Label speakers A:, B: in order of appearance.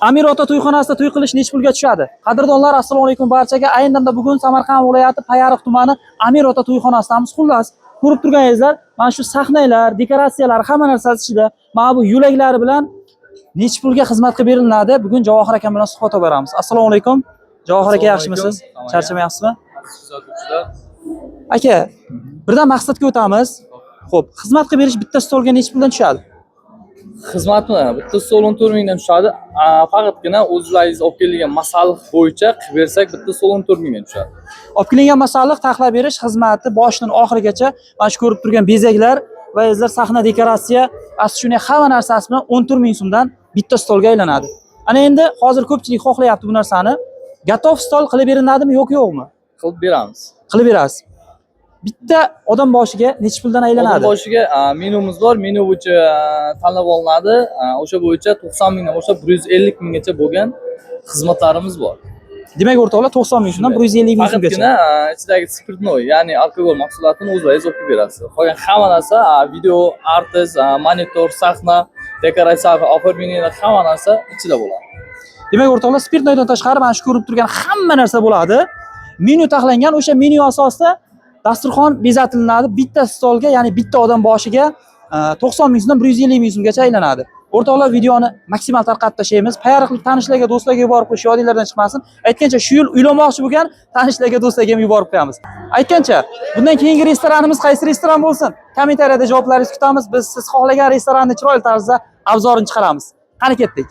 A: Amir ota to'yxonasida to'y qilish nechi pulga tushadi? Qadrdonlar, assalomu alaykum barchaga. Ayni damda bugun Samarqand viloyati Payariq tumani Amir ota to'yxonasidamiz. Xullas, ko'rib turganingizlar, mana shu sahnalar, dekoratsiyalar, hamma narsasi ichida, mana bu yo'laklari bilan nechi pulga xizmat qilib beriladi? Bugun Javohir akam bilan suhbat olib boramiz. Assalomu alaykum. Javohir aka, yaxshimisiz?
B: Assalomu alaykum.
A: Charchamayapsizmi? Aka, birdan maqsadga o'tamiz. Xo'p, xizmat qilib berish bitta stolga nechi puldan tushadi?
B: Xizmatmi? Bitta stol 14 mingdan tushadi. Faqatgina o'zlaringiz olib kelgan masalliq bo'yicha qilib bersak, bitta stol 14 mingdan tushadi.
A: Olib kelingan masalliq, taxlab berish xizmati boshidan oxirigacha, mana shu ko'rib turgan bezaklar va, azizlar, sahna, dekoratsiya, asli shunday hamma narsasi bilan 14 ming so'mdan bitta stolga aylanadi. Ana endi hozir ko'pchilik xohlayapti bu narsani. Готов stol qilib beriladimi, yo'q, yo'qmi?
B: Qilib beramiz.
A: Qilib berasiz. Bitta odam boshiga nechi puldan aylanadi?
B: Odam boshiga menyumiz bor. Menyu bo'yicha tanlab olinadi. O'sha bo'yicha 90 mingdan boshlab 150 minggacha bo'lgan xizmatlarimiz bor.
A: Demak, o'rtoqlar, 90 ming so'mdan 150 ming so'mgacha.
B: Faqatgina ichidagi спиртной, ya'ni alkogol mahsulotini o'zlaringiz olib kelib berasiz. Qolgan hamma narsa, video, artist, monitor, sahna, dekoratsiya, оформление, hamma narsa ichida bo'ladi.
A: Demak, o'rtoqlar, спиртной dan tashqari mana shu ko'rib turgan hamma narsa bo'ladi. Menyu taxlangan, o'sha menyu asosida dasturxon bezatilinadi. Bitta stolga, ya'ni bitta odam boshiga 90 ming so'mdan 150 ming so'mgacha aylanadi. O'rtoqlar, videoni maksimal tarqatib tashlaymiz. Payariqlik tanishlarga, do'stlarga yuborib qo'yish yodinglardan chiqmasin. Aytgancha, shu yil uylanmoqchi bo'lgan tanishlarga, do'stlarga ham yuborib qo'yamiz. Aytgancha, bundan keyingi restoranimiz qaysi restoran bo'lsin? Kommentariyada javoblaringizni kutamiz. Biz siz xohlagan restoranni chiroyli tarzda обзор ini chiqaramiz. Qani, ketdik.